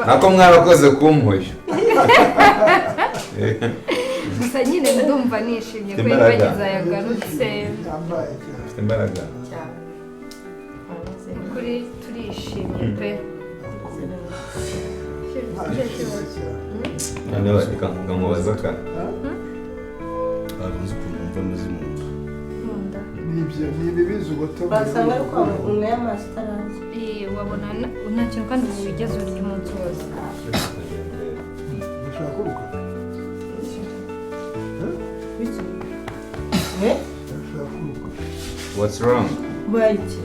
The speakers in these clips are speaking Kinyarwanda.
Nako mwarakoze kumpuye. Gusa nyine ndumva nishimye ko Imbaraga. Iribagiza yagarutse. Yambaye cyane. Ufite imbaraga. Cyane. Ameze. Kuri turishimye pe. Nishimye cyane. Noneho reka nkamubaza akantu. Ntabwo nzi ukuntu numva meze mu nda. Nkunda. Nibyo, ni ibibizi ubuto. Basanga ari kwa unyweye amazi utaraza. Eh, wabona nta kintu kandi wigeze urya umunsi wose. Ushaka kuruka? Biki? Eh? Ushaka kuruka? What's wrong? Bayiki.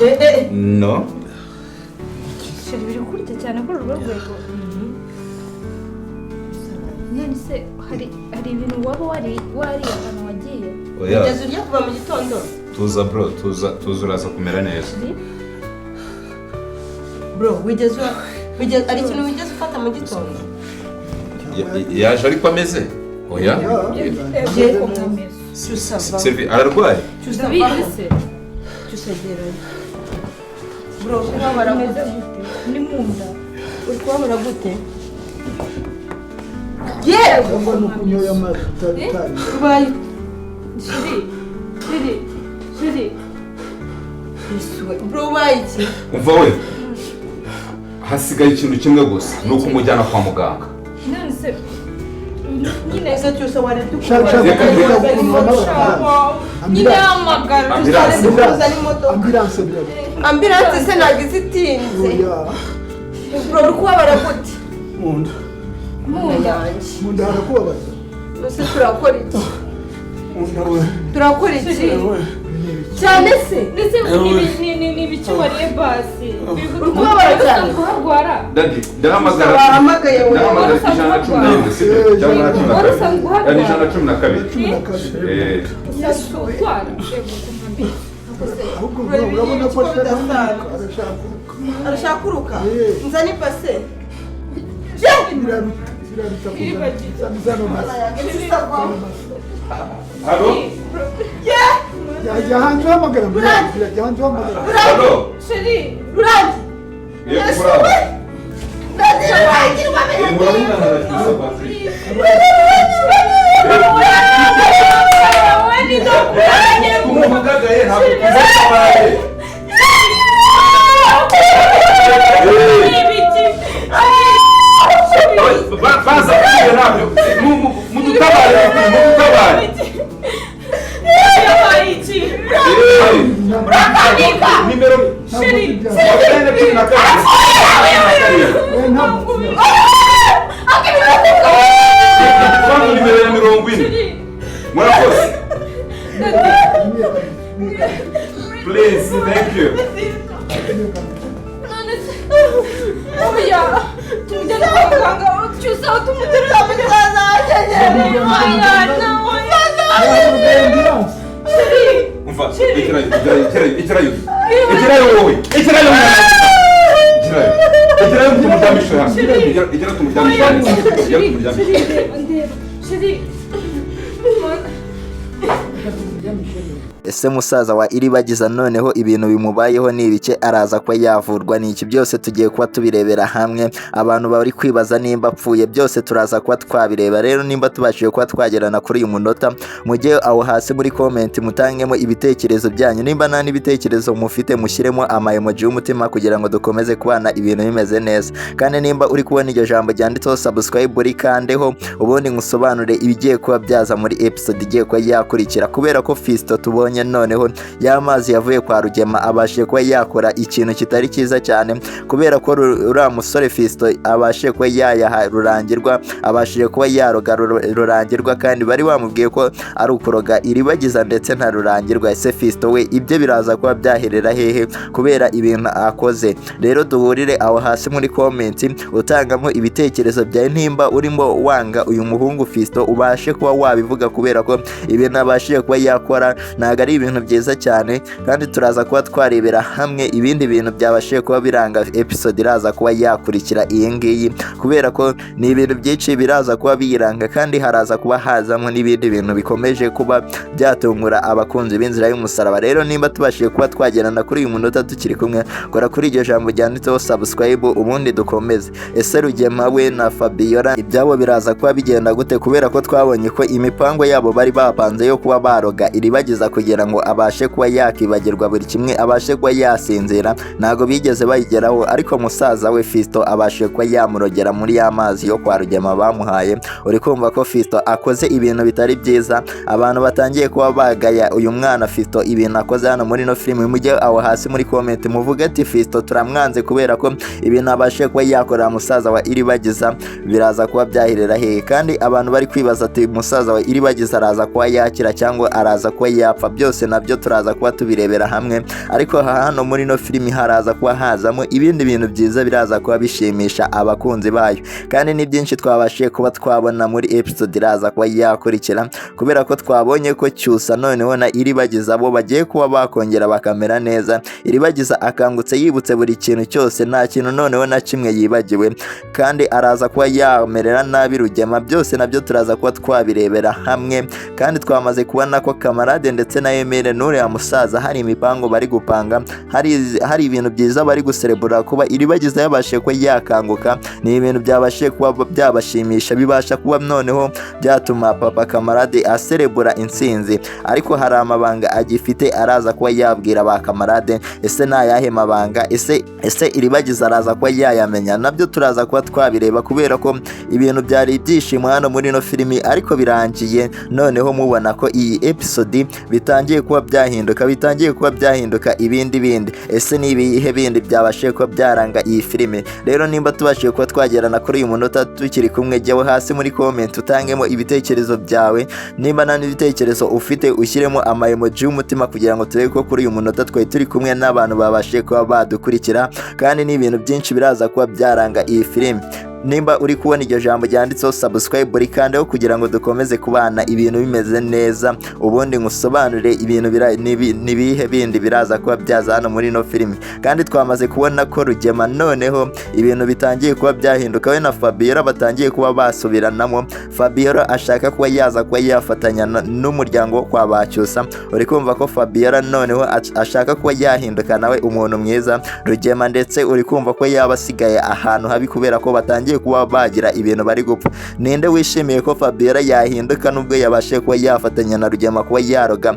Eh eh. No. Chéri, biri kurya cyane kuri urwo rwego? None se hari ibintu waba wariye ahantu wagiye? Oya. Ugeze urya kuva mu gitondo? Tuza bro, tuza, tuza, uraza kumera neza. Bro, wigeze ari ikintu wigeze ufata mu gitondo? Yaje ariko ameze, oya. Cyusa va. Sylvie ararwaye. Cyusa Ndabizi vaho. se. Cyusa gerayo. Bro, kubabara Umeze gute? gute? Ni mu nda? Uri kubabara gute? Yewe! Cyangwa ni uko unyoye amazi utari utariye. Ubaye Chéri, chéri, chéri. Yesu we. Bro, ubaye iki? Umva we, hasigaye ikintu kimwe gusa, ni ukumujyana kwa muganga. None se nyine Ese Cyusa warebye Shaka shaka. Reka- nyine hamagara. Ambulance. Kuzana imodoka. Ambulance biraruta. Ambulance se ntabwo izitinze. Oya. Bro, uri kubabara gute? Mu nda. Mu nda. Yanjye. Mu nda harakubabaza? Ese turakora iki? Mu nda we. Turakora iki? We. Cyane se? Ndetse ni ibiki wariye basi? Uri kubabara cyane? Usanzwe uharwara? Daddy, ndahamagara. Wahamagaye we. Ndahamagara 111, sibyo? Cyangwa na cumi na Wari kabiri? usanzwe uharwara? Ni 112. 12. Eh. Usanzwe urwara? Yego, kumva mbi. Ahubwo urabona ko ashaka kuruka, arashaka kuruka. Arashaka kuruka? Eh. Nzane ibase. Biraruta, biraruta kuzana zano masi. Hello. Jya hanze uhamagara ambulance, jya hanze uhamagara. Hello. Chéri. Rurangi. Yego, murabo. Eh, muravugana na Cyusa Patrick. Wowe ni dogere. Kumuhamagaye ntabwo tuzi ko abaye. Ibiki? Baza kwiga ntabyo. Mudutabare, mudutabare. Yabaye iki? Nimero Chéri. 412. Ntabwo. Igipangu nimero ya 40. Murakoze. Please, thank you. None se oya, tumujyane kwa muganga. Cyusa, tumuterura. Oya, oya. Ambulance. Chéri. Umva, ikirayo, ikirayo, ikirayo, ikirayo, wowe ikirayo, ikirayo, ikirayo, tumuryamishe hano. Ikirayo, tumuryamishe hano. Ikirayo, tumuryamishe. Chéri, ndeba, chéri. Ese musaza wa Iribagiza noneho ibintu bimubayeho ni ibike? Araza kuba yavurwa n'iki? Byose tugiye kuba tubirebera hamwe. Abantu bari kwibaza nimba apfuye, byose turaza kuba twabireba. Rero nimba tubashije kuba twagerana kuri uyu munota, mujye aho hasi muri comment mutangemo ibitekerezo byanyu. Nimba nta n'ibitekerezo mufite, mushyiremo ama emoji y'umutima kugira ngo dukomeze kubana ibintu bimeze neza. Kandi nimba uri kubona iryo jambo ryanditseho subscribe, urikandeho, ubundi ngusobanure ibigiye kuba byaza muri episode igiye kuba yakurikira. Kubera ko Fisto tubonye noneho y'amazi yavuye kwa Rugema abashije kuba yakora ikintu kitari cyiza cyane, kubera ko uriya musore Fisto abashije kuba yayaha Rurangirwa, abashije kuba yaroga Rurangirwa, kandi bari bamubwiye ko ari ukuroga Iribagiza ndetse na Rurangirwa. Ese Fisto we ibyo biraza kuba byaherera hehe kubera ibintu akoze? Rero duhurire aho hasi muri comment utangamo ibitekerezo byawe. Nimba urimo wanga uyu muhungu Fisto, ubashe kuba wabivuga, kubera ko ibintu abashije kuba yakora ntabwo ari ari ibintu byiza cyane, kandi turaza kuba twarebera hamwe ibindi bintu byabashije kuba biranga episode iraza kuba yakurikira iyi ngiyi, kubera ko ni ibintu byinshi biraza kuba biyiranga, kandi haraza kuba hazamo n'ibindi bintu bikomeje kuba byatungura abakunzi b'inzira y'umusaraba. Rero nimba tubashije kuba twagerana kuri uyu munota tukiri kumwe, kora kuri iryo jambo ryanditseho subscribe, ubundi dukomeze. Ese Rugema we na Fabiola ibyabo biraza kuba bigenda gute? Kubera ko twabonye ko imipango yabo bari bapanze yo kuba baroga Iribagiza kugira ngo abashe kuba yakibagirwa buri kimwe, abashe kuba yasinzira, ntabwo bigeze bayigeraho. Ariko musaza we Fisto abashe kuba yamurogera muri ya mazi yo kwa Rugema bamuhaye. Uri kumva ko Fisto akoze ibintu bitari byiza, abantu batangiye kuba bagaya uyu mwana Fisto ibintu akoze hano muri ino filimi. Mujye aho hasi muri comment muvuge ati Fisto turamwanze kubera ko ibintu abashe kuba yakorera musaza wa Iribagiza biraza kuba byahirira hehe. Kandi abantu bari kwibaza ati musaza wa Iribagiza araza kuba yakira cyangwa araza kuba yapfa, byose nabyo turaza kuba tubirebera hamwe. Ariko hano muri ino filimi haraza kuba hazamo ibindi bintu byiza biraza kuba bishimisha abakunzi bayo, kandi ni byinshi twabashije kuba twabona muri episode iraza kuba yakurikira, kubera ko twabonye ko Cyusa noneho na Iribagiza bo bagiye kuba bakongera bakamera neza. Iribagiza akangutse yibutse buri kintu cyose, nta kintu noneho na kimwe yibagiwe, kandi araza kuba yamerera nabi Rugema, byose nabyo turaza kuba twabirebera hamwe. Kandi twamaze kubona ko Kamarade ndetse na Emile n'uriya musaza hari imipango bari gupanga, hari ibintu byiza bari guserebura kuba Iribagiza yabashije kuba yakanguka. Ni ibintu byabashije kuba byabashimisha, bibasha kuba noneho byatuma papa Kamarade aserebura intsinzi. Ariko hari amabanga agifite araza kuba yabwira ba Kamarade. Ese ni ayahe mabanga? Ese Iribagiza araza kuba yayamenya? Nabyo turaza kuba twabireba, kubera ko ibintu byari ibyishimo hano muri ino filimi, ariko birangiye noneho mubona ko iyi episode bitangiye kuba byahinduka, bitangiye kuba byahinduka ibindi bindi. Ese ni ibihe bindi byabashije kuba byaranga iyi filimi? Rero nimba tubashije kuba twagerana kuri uyu munota tukiri kumwe, jyawe hasi muri comment utangemo ibitekerezo byawe. Nimba nta n'ibitekerezo ufite, ushyiremo ama emoji y'umutima kugira ngo turebe ko kuri uyu munota twari turi kumwe n'abantu babashije kuba badukurikira. Kandi ni ibintu byinshi biraza kuba byaranga iyi filimi. Nimba uri kubona iryo jambo ryanditseho subscribe, rikandeho kugira ngo dukomeze kubana ibintu bimeze neza, ubundi nkusobanurire ibintu nibihe bindi biraza kuba byaza hano muri ino filimi. Kandi twamaze kubona ko Rugema noneho ibintu bitangiye kuba byahinduka, we na Fabiola batangiye kuba basubiranamo. Fabiola ashaka kuba yaza kuba yafatanya n'umuryango kwa Bacyusa. Uri kumva ko Fabiola noneho ashaka kuba yahinduka nawe umuntu mwiza. Rugema ndetse uri kumva ko yaba asigaye ahantu habi kubera ko batangiye kuba bagira ibintu bari gupfa. Ninde wishimiye ko Fabiola yahinduka nubwo yabashije kuba yafatanya na Rugema kuba yaroga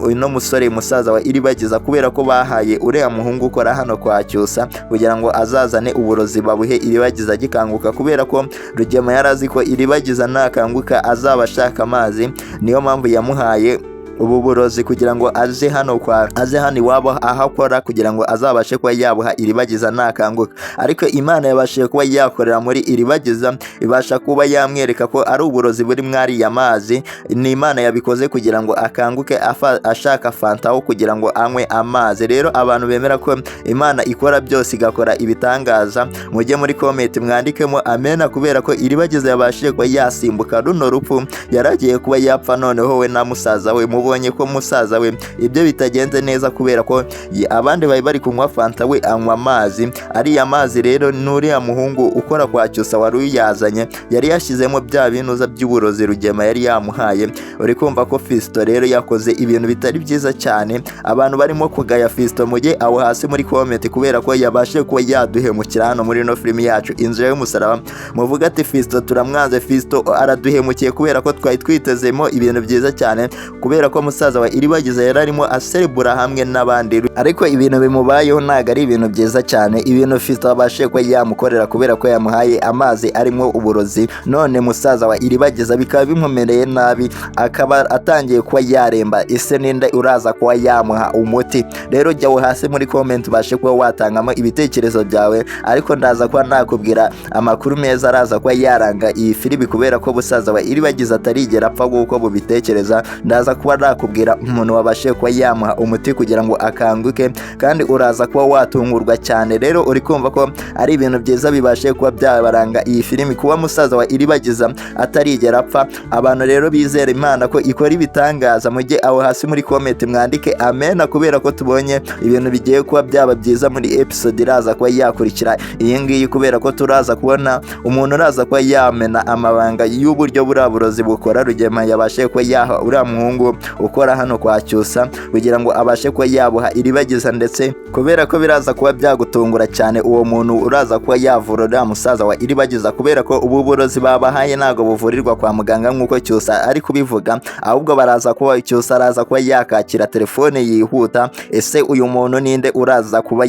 uno musore musaza wa Iribagiza, kubera ko bahaye uriya muhungu ukora hano kwa Cyusa kugira ngo azazane uburozi babuhe Iribagiza agikanguka, kubera ko Rugema yari azi ko Iribagiza nakanguka azaba ashaka amazi. Niyo mpamvu yamuhaye ubu burozi kugira ngo aze hano kwa aze hano iwabo aho akora kugira ngo azabashe kuba yabuha Iribagiza nakanguka. Ariko Imana yabashije kuba yakorera muri Iribagiza, ibasha kuba yamwereka ko ari uburozi buri mwariya mazi. Ni Imana yabikoze kugira ngo akanguke ashaka fanta aho kugira ngo anywe amazi. Rero abantu bemera ko Imana ikora byose igakora ibitangaza, mujye muri comment mwandikemo amena, kubera ko Iribagiza yabashije kuba yasimbuka runo rupfu yaragiye kuba yapfa. Noneho we na musaza we, mubonye ko musaza we ibyo bitagenze neza, kubera ko abandi bari bari kunywa fanta, we anywa amazi. Ariya mazi rero n'uriya muhungu ukora kwa Cyusa wari uyazanye yari yashyizemo bya binuza by'uburozi Rugema yari yamuhaye. Uri kumva ko Fisto rero yakoze ibintu bitari byiza cyane. Abantu barimo kugaya Fisto, mujye aho hasi muri comment, kubera ko yabashije kuba yaduhemukira hano muri ino filimi yacu Inzira y'Umusaraba. Muvuga ati Fisto turamwanze, Fisto araduhemukiye, kubera ko twari twitezemo ibintu byiza cyane, kubera ko musaza wa Iribagiza yari arimo aserebura hamwe n'abandi, ariko ibintu bimubayeho ntabwo ari ibintu byiza cyane. Ibintu Fisto abashije kuba yamukorera, kubera ko yamuhaye amazi arimo uburozi, none musaza wa Iribagiza bikaba bimumereye nabi, akaba atangiye kuba yaremba. Ese ninde uraza kuba yamuha umuti? Rero jya aho hasi muri comment ubashe kuba watangamo ibitekerezo byawe, ariko ndaza kuba nakubwira amakuru meza araza kuba yaranga iyi filimi, kubera ko musaza wa Iribagiza atarigera apfa nk'uko mubitekereza. Ndaza kuba atarakubwira umuntu wabashije kuba yamuha umuti kugira ngo akanguke, kandi uraza kuba watungurwa cyane. Rero uri kumva ko ari ibintu byiza bibashe kuba byabaranga iyi filimi, kuba musaza wa Iribagiza atarigera apfa. Abantu rero bizera Imana ko ikora ibitangaza, mujye aho hasi muri comment mwandike amena, kubera ko tubonye ibintu bigiye kuba byaba byiza muri episode iraza kuba yakurikira iyi ngiyi, kubera ko turaza kubona umuntu uraza kuba yamena amabanga y'uburyo buriya burozi bukora Rugema yabashe kuba yaha uriya muhungu ukora hano kwa Cyusa kugira ngo abashe kuba yabuha Iribagiza, ndetse kubera ko biraza kuba byagutungura cyane uwo muntu uraza kuba yavura uriya musaza wa Iribagiza, kubera ko ubu burozi babahaye ntabwo buvurirwa kwa muganga nk'uko Cyusa ari kubivuga, ahubwo baraza kuba Cyusa araza kuba yakakira telefone yihuta. Ese uyu muntu ninde uraza kuba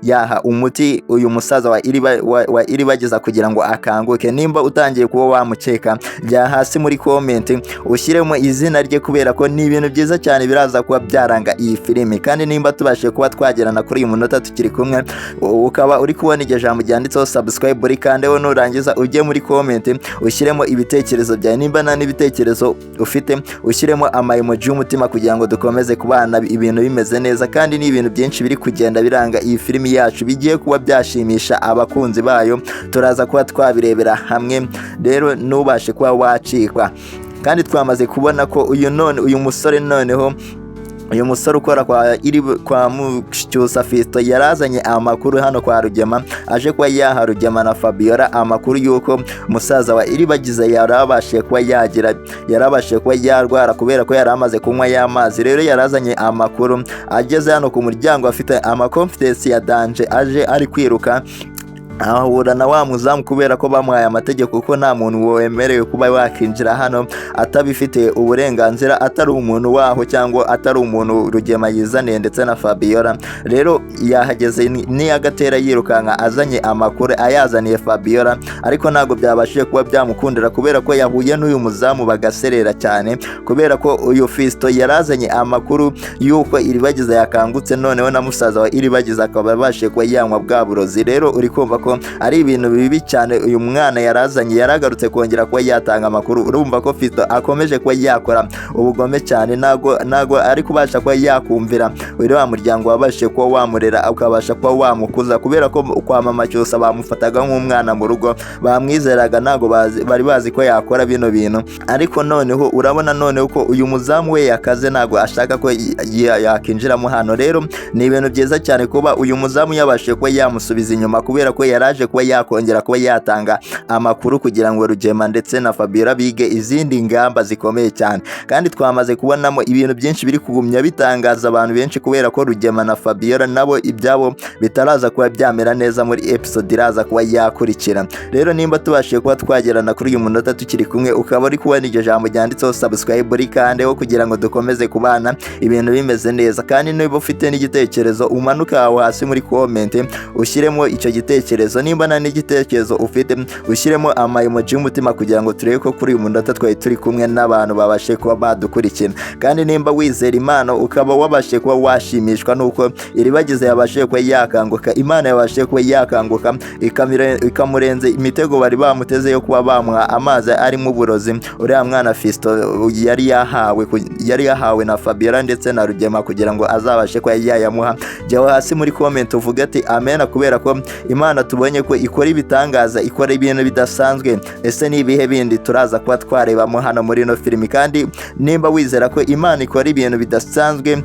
yaha umuti uyu musaza wa Iribagiza kugira ngo akanguke? Nimba utangiye kuba wamukeka, jya hasi muri comment ushyiremo izina rye, kubera ko ni ibintu byiza cyane biraza kuba byaranga iyi filimi. Kandi nimba tubashije kuba twagerana kuri uyu munota tukiri kumwe, ukaba uri kubona iryo jambo ryanditseho subscribe, uri kandeho, nurangiza ujye muri comment ushyiremo ibitekerezo byawe. Nimba nta n'ibitekerezo ufite, ushyiremo ama emoji y'umutima kugira ngo dukomeze kubana ibintu bimeze neza. Kandi ni ibintu byinshi biri kugenda biranga iyi filimi yacu bigiye kuba byashimisha abakunzi bayo, turaza kuba twabirebera hamwe, rero ntubashe kuba wacikwa. Kandi twamaze kubona ko uyu none uyu musore, noneho uyu musore ukora kwa iri kwa Cyusa Fiston, yarazanye amakuru hano kwa Rugema, aje kuba yaha Rugema na Fabiola amakuru y'uko musaza wa Iribagiza yarabashije kuba yagira, yarabashije kuba yarwara kubera ko yari amaze kunywa y'amazi. Rero yarazanye amakuru, ageze hano ku muryango afite ama confidence ya danger, aje ari kwiruka, ahura na wa muzamu, kubera ko bamuhaye amategeko ko nta muntu wemerewe kuba wakinjira hano atabifitiye uburenganzira, atari umuntu waho cyangwa atari umuntu Rugema yizaniye ndetse na Fabiola. Rero yahageze niyagatera yirukanka azanye amakuru, ayazaniye Fabiola, ariko ntabwo byabashije kuba byamukundira kubera ko yahuye n'uyu muzamu bagaserera cyane, kubera ko uyu Fiston yarazanye amakuru y'uko Iribagiza yakangutse, noneho na musaza wa Iribagiza akaba abashije kuba yanywa bwa burozi. Rero uri kumva ko ari ibintu bibi cyane uyu mwana yarazanye, yaragarutse kongera kuba yatanga amakuru. Urumva ko Fiston akomeje kuba yakora ubugome cyane, ntago ari kubasha kuba yakumvira uriya muryango wabashije kuba wamurera, ukabasha kuba wamukuza, kubera ko kwa mama Cyusa bamufataga nk'umwana mu rugo, bamwizeraga, ntago bari bazi ko yakora bino bintu. Ariko noneho urabona noneho ko uyu muzamu we yakaze, ntago ashaka ko yakinjiramo hano. Rero ni ibintu byiza cyane kuba uyu muzamu yabashije kuba yamusubiza inyuma, kubera ko yaraje kuba yakongera kuba yatanga amakuru kugira ngo Rugema ndetse na Fabiola bige izindi ngamba zikomeye cyane. Kandi twamaze kubonamo ibintu byinshi biri kugumya bitangaza abantu benshi, kubera ko Rugema na Fabiola nabo ibyabo bitaraza kuba byamera neza muri episode iraza kuba yakurikira. Rero nimba tubashije kuba twagerana kuri uyu munota tukiri kumwe, ukaba uri kubona iryo jambo ryanditseho subscribe, rikandeho kugira ngo dukomeze kubana ibintu bimeze neza. Kandi niba ufite n'igitekerezo, umanuke aho hasi muri comment ushyiremo icyo gitekerezo. Nimba nta n'igitekerezo ufite, ushyiremo ama emoji y'umutima kugira ngo turebe ko kuri uyu munota twari turi kumwe n'abantu babashe kuba badukurikira. Kandi nimba wizera Imana, ukaba wabashe kuba washimishwa nuko Iribagiza yabashije kuba yakanguka, Imana yabashije kuba yakanguka ikamurenza imitego bari bamuteze yo kuba bamuha amazi arimo uburozi, uriya mwana Fiston yari yahawe na Fabiola ndetse na Rugema kugira ngo azabashe kuba yayamuha, jya hasi muri comment uvuge ati amena, kubera ko Imana tubonye ko ikora ibitangaza, ikora ibintu bidasanzwe. Ese ni ibihe bindi turaza kuba twarebamo hano muri ino filimi? Kandi nimba wizera ko Imana ikora ibintu bidasanzwe,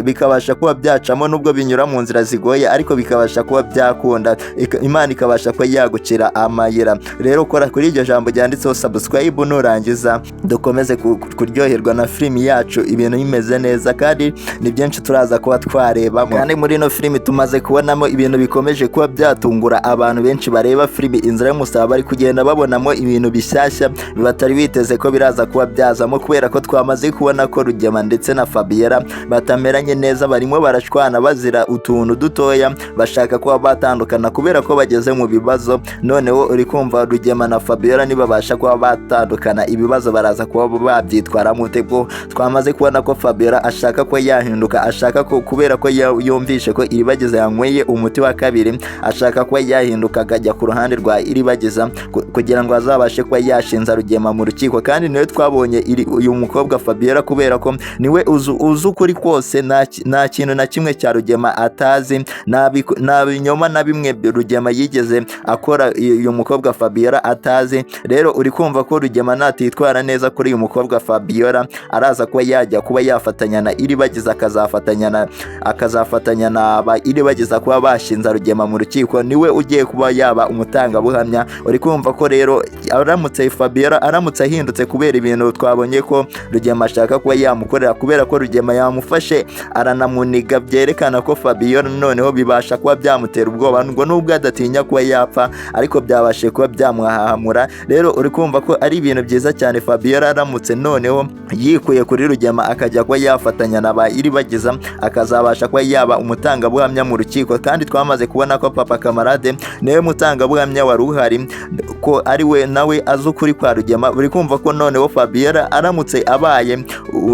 bikabasha kuba byacamo nubwo binyura mu nzira zigoye, ariko bikabasha kuba byakunda, Imana ikabasha kuba yagucira amayira, rero kora kuri iryo jambo ryanditseho subscribe, nurangiza dukomeze kuryoherwa na filimi yacu, ibintu bimeze neza. Kandi ni byinshi turaza kuba twarebamo. Kandi muri ino filimi tumaze kubonamo ibintu bikomeje kuba byatungura abantu benshi bareba filimi Inzira y'Umusaraba, bari kugenda babonamo ibintu bishyashya batari biteze ko biraza kuba byazamo, kubera ko twamaze kubona ko Rugema ndetse na Fabiola batameranye neza, barimo barashwana bazira utuntu dutoya, bashaka kuba batandukana kubera ko bageze mu bibazo. Noneho uri kumva Rugema na Fabiola nibabasha kuba batandukana, ibibazo baraza kuba babyitwaramo ute, ko twamaze kubona ko Fabiola ashaka ko yahinduka, ashaka ko kubera ko yumvishe ko Iribagiza yanyweye umuti wa kabiri, ashaka kuba kuba yahinduka akajya ku ruhande rwa Iribagiza kugira ngo azabashe kuba yashinza Rugema mu rukiko. Kandi niwe twabonye uyu mukobwa Fabiola, kubera ko niwe uzi ukuri kose, nta kintu na kimwe cya Rugema atazi, nta binyoma na bimwe Rugema yigeze akora uyu mukobwa Fabiola atazi. Rero uri kumva ko Rugema natitwara neza kuri uyu mukobwa Fabiola, araza kuba yajya kuba yafatanya na Iribagiza, akazafatanya na ba Iribagiza kuba bashinza Rugema mu rukiko. Niwe ugiye kuba yaba umutangabuhamya. Uri kumva ko rero aramutse Fabiola aramutse ahindutse kubera ibintu twabonye ko Rugema ashaka kuba yamukorera, kubera ko Rugema yamufashe aranamuniga, byerekana ko Fabiola noneho bibasha kuba byamutera ubwoba, ngo nubwo adatinya kuba yapfa ariko byabashe kuba byamuhahamura. Rero uri kumva ko ari ibintu byiza cyane Fabiola aramutse noneho yikuye kuri Rugema akajya kuba yafatanya na ba Iribagiza, akazabasha kuba yaba umutangabuhamya mu rukiko. Kandi twamaze kubona ko Papa Kamarade niwe mutangabuhamya wari uhari, ko ari we nawe azi ukuri kwa Rugema. Uri kumva ko noneho Fabiola aramutse abaye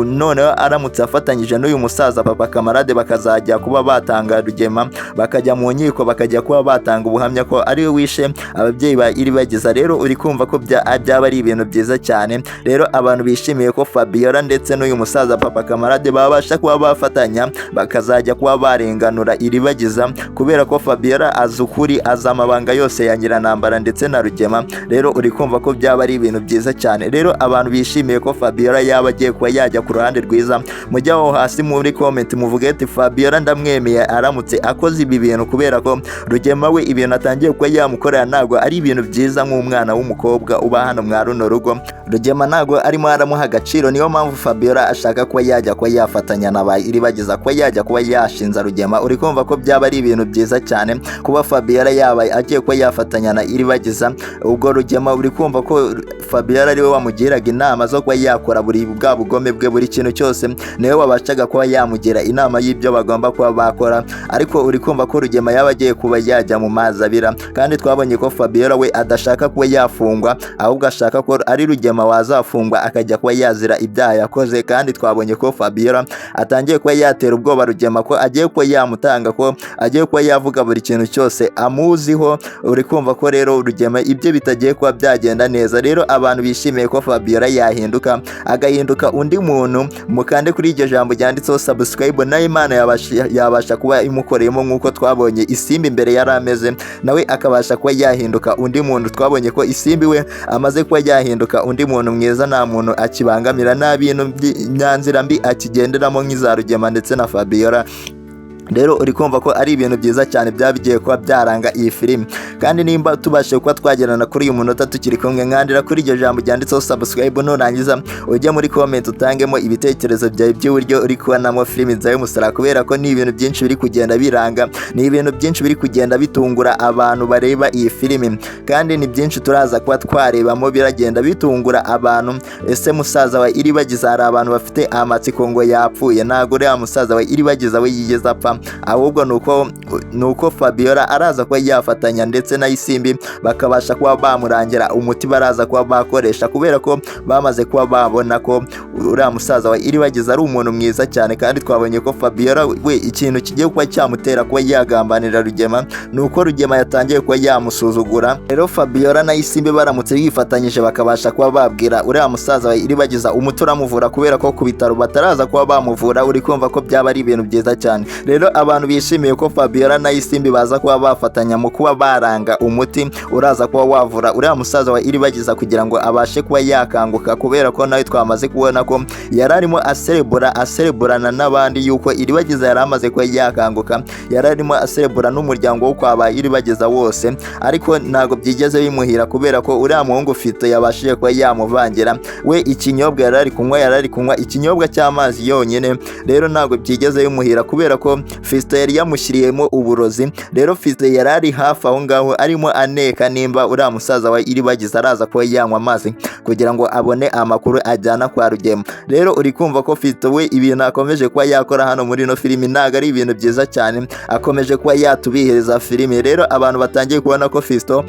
noneho aramutse afatanyije n'uyu musaza Papa Kamarade, bakazajya kuba batanga Rugema, bakajya mu nkiko, bakajya kuba batanga ubuhamya ko ari we wishe ababyeyi ba Iribagiza. Rero uri kumva ko byaba ari ibintu byiza cyane. Rero abantu bishimiye ko Fabiola ndetse n'uyu musaza Papa Kamarade babasha kuba bafatanya, bakazajya kuba barenganura Iribagiza, kubera ko Fabiola azi ukuri, azi amabanga yose ya Nyirantambara ndetse na Rugema. Rero uri kumva ko byaba ari ibintu byiza cyane. Rero abantu bishimiye ko Fabiola yaba agiye kuba yajya ku ruhande rwiza, mujye aho hasi muri comment muvuge ati Fabiola ndamwemeye aramutse akoze ibi bintu, kubera ko Rugema we ibintu atangiye kuba yamukorera ntabwo ari ibintu byiza nk'umwana w'umukobwa uba hano mwa runo rugo. Rugema ntabwo arimo aramuha agaciro, niyo mpamvu Fabiola ashaka kuba yajya kuba yafatanya na ba Iribagiza kuba yajya kuba yashinza Rugema. Uri kumva ko byaba ari ibintu byiza cyane kuba Fabiola yaba agiye kuba yafatanya na Iribagiza. Ubwo Rugema uri kumva ko Fabiola ariwe wamugiraga inama zo kuba yakora buri bwa bugome bwe, buri kintu cyose niwe wabashaga kuba yamugira inama y'ibyo bagomba kuba bakora. Ariko uri kumva ko Rugema yaba agiye kuba yajya mu mazi abira. Kandi twabonye ko Fabiola we adashaka kuba yafungwa, ahubwo ashaka ko ari Rugema wazafungwa akajya kuba yazira ibyaha yakoze. Kandi twabonye ko Fabiola atangiye kuba yatera ubwoba Rugema ko agiye kuba yamutanga, ko agiye kuba yavuga buri kintu cyose amuziho. Uri kumva ko rero Rugema ibyo bitagiye kuba byagenda neza. Rero abantu bishimiye ko Fabiola yahinduka agahinduka undi muntu, mukande kuri iryo jambo ryanditseho subscribe, nayo Imana yabasha kuba imukoreyemo nk'uko twabonye Isimbi imbere yari ameze, nawe akabasha kuba yahinduka undi muntu. Twabonye ko Isimbi we amaze kuba yahinduka undi muntu mwiza, nta muntu akibangamira, nta bintu by'imyanzira mbi akigenderamo nk'iza Rugema ndetse na Fabiola. Rero uri kumva ko ari ibintu byiza cyane byaba bigiye kuba byaranga iyi filimi. Kandi nimba tubashije kuba twagerana kuri uyu munota tukiri kumwe, nkandira kuri iryo jambo ryanditseho subscribe, nurangiza ujye muri comment utangemo ibitekerezo byawe by'uburyo uri kubonamo filimi Inzira y'Umusaraba, kubera ko ni ibintu byinshi biri kugenda biranga, ni ibintu byinshi biri kugenda bitungura abantu bareba iyi filimi, kandi ni byinshi turaza kuba twarebamo biragenda bitungura abantu. Ese musaza wa Iribagiza, hari abantu bafite amatsiko ngo yapfuye? Ntabwo uriya musaza wa Iribagiza we yigeze apfa, ahubwo nuko Fabiola araza kuba yafatanya ndetse na Isimbi bakabasha kuba bamurangira umuti baraza kuba bakoresha, kubera ko bamaze kuba babona ko uriya musaza wa Iribagiza ari umuntu mwiza cyane. Kandi twabonye ko Fabiola we ikintu kigiye kuba cyamutera kuba yagambanira Rugema nuko Rugema yatangiye kuba yamusuzugura. Rero Fabiola na Isimbi baramutse bifatanyije bakabasha kuba babwira uriya musaza wa Iribagiza umuti uramuvura, kubera ko ku bitaro bataraza kuba bamuvura, uri kumva ko byaba ari ibintu byiza cyane. Rero abantu bishimiye ko Fabiola na Isimbi baza kuba bafatanya mu kuba baranga umuti uraza kuba wavura uriya musaza wa Iribagiza kugira ngo abashe kuba yakanguka, kubera ko nawe twamaze kubona ko yari arimo asereburana n'abandi yuko Iribagiza yari amaze kuba yakanguka, yari arimo aserebura n'umuryango wo kwa ba Iribagiza wose, ariko ntabwo byigeze bimuhira kubera ko uriya muhungu ufite yabashije kuba yamuvangira. We ikinyobwa yari ari kunywa ikinyobwa cy'amazi yonyine. Rero ntabwo byigeze bimuhira kubera ko Fiston yari yamushyiriyemo uburozi. Rero Fiston yari ari hafi aho ngaho arimo aneka nimba uriya musaza wa Iribagiza araza kuba yanywa amazi kugira ngo abone amakuru ajyana kwa Rugema. Rero uri kumva ko Fiston we ibintu akomeje kuba yakora hano muri ino filimi ntabwo ari ibintu byiza cyane, akomeje kuba yatubihiriza filimi. Rero abantu batangiye kubona ko Fiston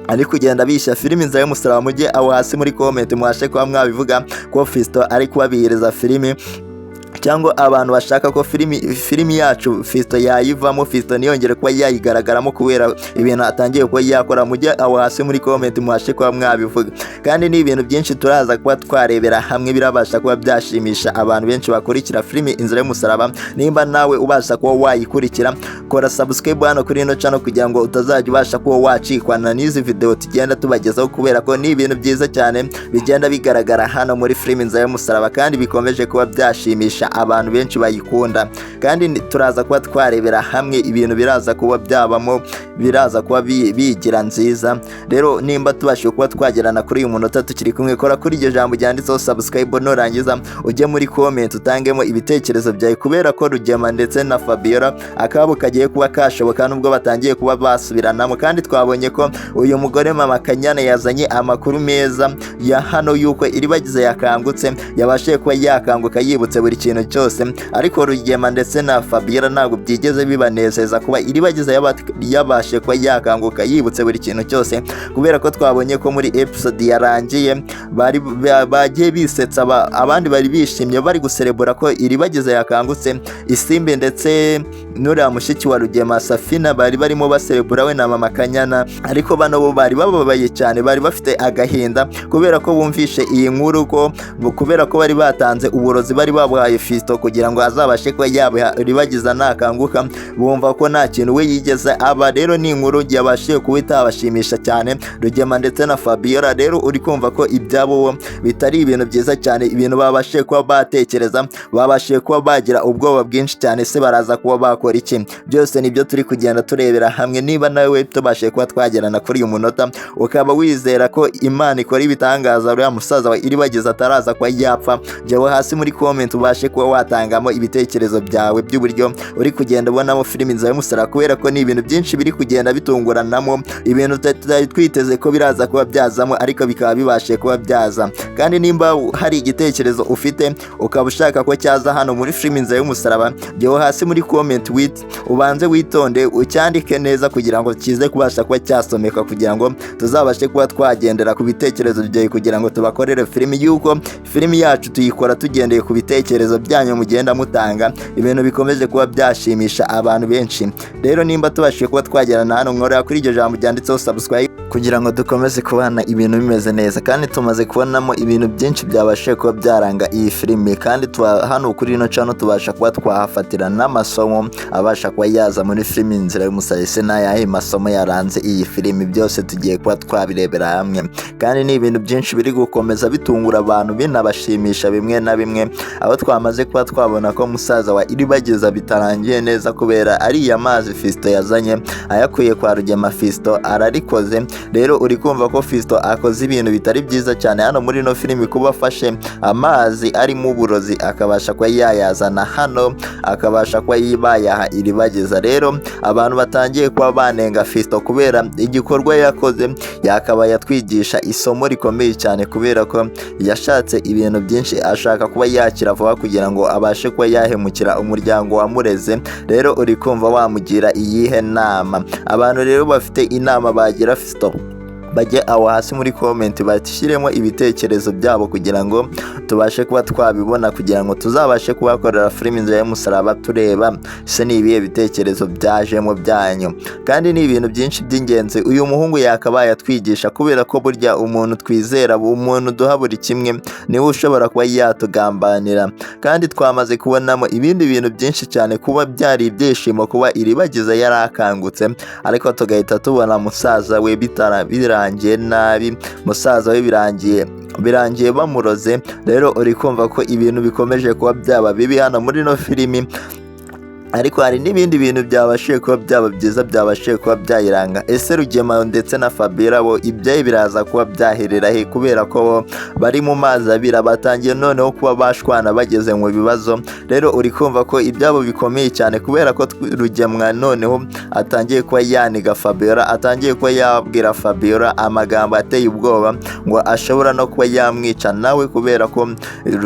ari kugenda bishya filimi Inzira y'Umusaraba, mujye aho hasi muri comment mwashe kuba mwabivuga ko Fiston ari kubabihiriza filimi. Cyangwa abantu bashaka ko filimi yacu Fiston yayivamo, Fiston ntiyongere kuba yayigaragaramo kubera ibintu atangiye kuba yakora, mujye aho hasi muri comment mubashe kuba mwabivuga. Kandi ni ibintu byinshi turaza kuba twarebera hamwe, birabasha kuba byashimisha abantu benshi bakurikira filimi Inzira y'Umusaraba. Nimba nawe ubasha kuba wayikurikira, kora subscribe hano kuri ino channel kugira ngo utazajya ubasha kuba wacikwana n'izi video tugenda tubagezaho, kubera ko ni ibintu byiza cyane bigenda bigaragara hano muri filimi Inzira y'Umusaraba, kandi bikomeje kuba byashimisha abantu benshi bayikunda. Kandi turaza kuba twarebera hamwe ibintu biraza kuba byabamo, biraza kuba bigira nziza. Rero nimba tubashije kuba twagerana kuri uyu munota tukiri kumwe, kora kuri iryo jambo ryanditseho subscribe, nurangiza ujye muri comment utangemo ibitekerezo byawe, kubera ko Rugema ndetse na Fabiola akabo kagiye kuba kashoboka nubwo batangiye kuba basubiranamo. Kandi twabonye ko uyu mugore Mama Kanyana yazanye amakuru meza ya hano yuko Iribagiza yakangutse, yabashije kuba yakanguka yibutse buri kintu cyose. Ariko Rugema ndetse na Fabiola ntabwo byigeze bibanezeza kuba Iribagiza yabashije kuba yakanguka yibutse buri kintu cyose, kubera ko twabonye ko muri episode yarangiye bari bagiye bisetsa, abandi bari bishimye bari guserebura ko Iribagiza yakangutse. Isimbi ndetse n'uriya mushiki wa Rugema Safina bari barimo baserebura we na Mama Kanyana, ariko bano bo bari bababaye cyane, bari bafite agahinda kubera ko bumvishe iyi nkuru, ko kubera ko bari batanze uburozi bari babuhaye Fiston kugira ngo azabashe kuba yabiha Iribagiza nakanguka, bumva ko nta kintu we yigeze aba. Rero ni inkuru yabashije kuba itabashimisha cyane Rugema ndetse na Fabiola. Rero uri kumva ko ibyabo bo bitari ibintu byiza cyane, ibintu babashije kuba batekereza, babashije kuba bagira ubwoba bwinshi cyane. Se baraza kuba bakora iki? Byose nibyo turi kugenda turebera hamwe. Niba nawe tubashije kuba twagerana kuri uyu munota ukaba wizera ko Imana ikora ibitangaza, uriya musaza wa Iribagiza ataraza kuba yapfa, jyawe hasi muri comment ubashe kuba watangamo ibitekerezo byawe by'uburyo uri kugenda ubonamo filimi Inzira y'Umusaraba, kubera ko ni ibintu byinshi biri kugenda bitunguranamo, ibintu tutari twiteze ko biraza kuba byazamo ariko bikaba bibashije kuba byaza. Kandi nimba hari igitekerezo ufite ukaba ushaka ko cyaza hano muri filimi Inzira y'Umusaraba, jyawe hasi muri comment wit ubanze witonde ucyandike neza kugira ngo kize kubasha kuba cyasomeka, kugira ngo tuzabashe kuba twagendera ku bitekerezo byawe kugira ngo tubakorere filimi, yuko filimi yacu tuyikora tugendeye ku bitekerezo byanyu mugenda mutanga, ibintu bikomeje kuba byashimisha abantu benshi. Rero nimba tubashije kuba twagerana hano, nkorera kuri iryo jambo ryanditseho subscribe kugira ngo dukomeze kubana ibintu bimeze neza. Kandi tumaze kubonamo ibintu byinshi byabashije kuba byaranga iyi filimi, kandi hano kuri ino channel tubasha kuba twahafatira n'amasomo abasha kuba yaza muri filimi Inzira y'Umusaraba. Ese n'ayahe masomo yaranze iyi filimi? Byose tugiye kuba twabirebera hamwe. Kandi ni ibintu byinshi biri gukomeza bitungura abantu, binabashimisha bimwe na bimwe, aho twamaze kuba twabona ko musaza wa Iribagiza bitarangiye neza kubera ariya mazi Fiston yazanye ayakuye kwa Rugema. Fiston ararikoze. Rero uri kumva ko Fiston akoze ibintu bitari byiza cyane hano muri ino filimi, kuba afashe amazi arimo uburozi akabasha kuba yayazana hano, akabasha kuba bayaha Iribagiza. Rero abantu batangiye kuba banenga Fiston kubera igikorwa yakoze, yakabaye atwigisha isomo rikomeye cyane, kubera ko yashatse ibintu byinshi ashaka kuba yakira vuba kugira ngo abashe kuba yahemukira umuryango wamureze. Rero uri kumva wamugira iyihe nama? Abantu rero bafite inama bagira Fiston, bajye aho hasi muri comment bashyiremo ibitekerezo byabo kugira ngo tubashe kuba twabibona, kugira ngo tuzabashe kubakorera filimi Inzira y'Umusaraba tureba se ni ibihe bitekerezo byajemo byanyu. Kandi ni ibintu byinshi by'ingenzi uyu muhungu yakabaye atwigisha, kubera ko burya umuntu twizera, umuntu duha buri kimwe, niwe ushobora kuba yatugambanira. Kandi twamaze kubonamo ibindi bintu byinshi cyane, kuba byari ibyishimo kuba Iribagiza yarakangutse, ariko tugahita tubona musaza we birangiye nabi, musaza we birangiye bamuroze. Rero uri kumva ko ibintu bikomeje kuba byaba bibi hano muri ino filimi, ariko hari n'ibindi bintu byabashije kuba byaba byiza, byabashije kuba byayiranga. Ese Rugema ndetse na Fabiola bo ibyayo biraza kuba byaherera he? Kubera ko bo bari mu mazi abira, batangiye noneho kuba bashwana bageze mu bibazo. Rero uri kumva ko ibyabo bikomeye cyane, kubera ko Rugemwa noneho atangiye kuba yaniga Fabiola, atangiye kuba yabwira Fabiola amagambo ateye ubwoba ngo ashobora no kuba yamwica nawe, kubera ko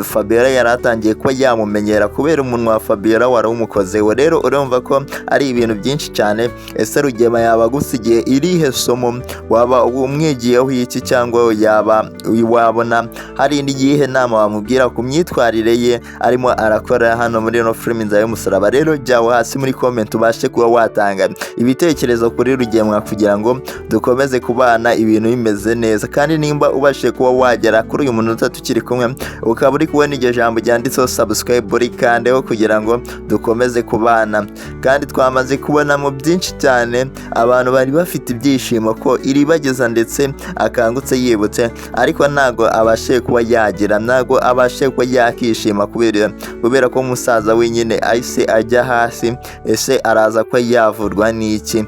Fabiola yari atangiye kuba yamumenyera, kubera umunwa wa Fabiola wari umukozeho. muryango. Rero urumva ko ari ibintu byinshi cyane. Ese Rugema yaba agusigiye irihe somo? Waba umwigiyeho iki, cyangwa yaba wabona hari indi yihe nama wamubwira ku myitwarire ye arimo arakora hano muri ino filimi Inzira y'Umusaraba? Rero jyawe hasi muri comment ubashe kuba watanga ibitekerezo kuri Rugemwa kugira ngo dukomeze kubana ibintu bimeze neza. Kandi nimba ubashije kuba wagera kuri uyu munota tukiri kumwe, ukaba uri kubona iryo jambo ryanditseho subscribe, rikandeho kugira ngo dukomeze kubana. Kandi twamaze kubonamo byinshi cyane, abantu bari bafite ibyishimo ko Iribageza ndetse akangutse yibutse, ariko ntago abashe kuba yagira, ntago abashe kuba yakishima kubera ko musaza we nyine ahise ajya hasi. Ese araza kuba yavurwa n'iki?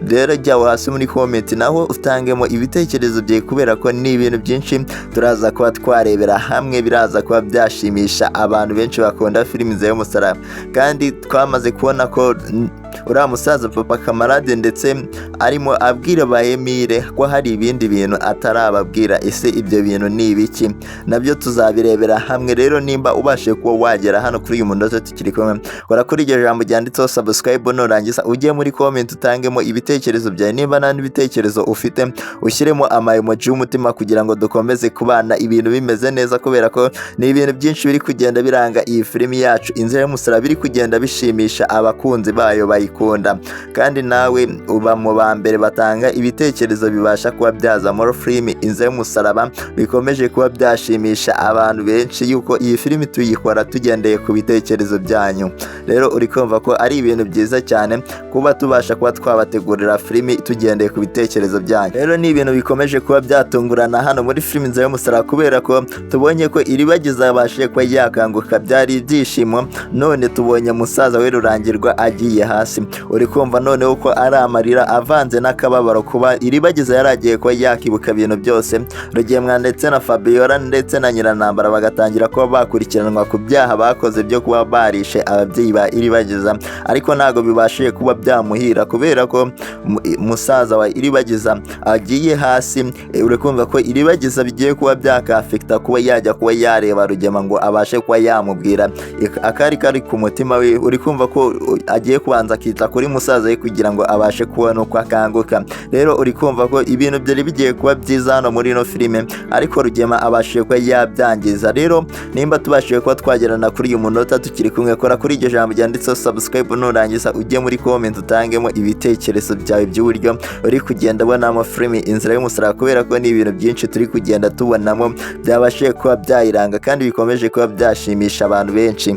Rero jya hasi muri comment naho utangemo ibitekerezo byawe, kubera ko ni ibintu byinshi turaza kuba twarebera hamwe, biraza kuba byashimisha abantu benshi bakunda filimi Inzira y'Umusaraba. Kandi twamaze kubona ko uriya musaza Papa Kamarade ndetse arimo abwira ba Emile ko hari ibindi bintu atarababwira. Ese ibyo bintu ni ibiki? Nabyo tuzabirebera hamwe. Rero nimba ubashije kuba wagera hano kuri uyu munota tukiri kumwe, kora kuri iryo jambo ryanditseho subscribe, nurangiza ujye muri comment utangemo ibitekerezo byawe. Nimba nta n'ibitekerezo ufite, ushyiremo ama emoji y'umutima kugira ngo dukomeze kubana ibintu bimeze neza, kubera ko ni ibintu byinshi biri kugenda biranga iyi filimi yacu Inzira y'Umusaraba, biri kugenda bishimisha abakunzi bayo bayikunda. Kandi nawe uba mu ba mbere batanga ibitekerezo bibasha kuba byaza muri filimi Inzira y'Umusaraba, bikomeje kuba byashimisha abantu benshi yuko iyi filimi tuyikora tugendeye ku bitekerezo byanyu. Rero uri kumva ko ari ibintu byiza cyane kuba tubasha kuba twabategurira filimi tugendeye ku bitekerezo byanyu. Rero ni ibintu bikomeje kuba byatungurana hano muri filimi Inzira y'Umusaraba, kubera ko tubonye ko Iribagiza yabashije kuba yakanguka, byari ibyishimo, none tubonye musaza we Rurangirwa agiye hasi. Uri kumva noneho ko ari amarira avanze n'akababaro kuba Iribagiza yaragiye kuba yakibuka ibintu byose. Rugemwa ndetse na Fabiola ndetse na Nyiranambara bagatangira kuba bakurikiranwa ku byaha bakoze byo kuba barishe ababyeyi ba Iribagiza, ariko ntabwo bibashije kuba byamuhira kubera ko musaza wa Iribagiza agiye hasi. Uri kumva ko Iribagiza bigiye kuba byakafekita kuba yajya kuba yareba Rugema ngo abashe kuba yamubwira akari kari ku mutima we. Uri kumva ko agiye kubanza akita kuri musaza we kugira ngo abashe kubona uko akanguka. Rero uri kumva ko ibintu byari bigiye kuba byiza hano muri ino filime, ariko Rugema abashije kuba yabyangiza. Rero nimba tubashije kuba twagerana kuri uyu munota tukiri kumwe, kora kuri iryo jambo ryanditseho subscribe, nurangiza ujye muri comment utangemo ibitekerezo byawe by'uburyo uri kugenda ubonamo filimi Inzira y'Umusaraba, kubera ko ni ibintu byinshi turi kugenda tubonamo byabashije kuba byayiranga kandi bikomeje kuba byashimisha abantu benshi.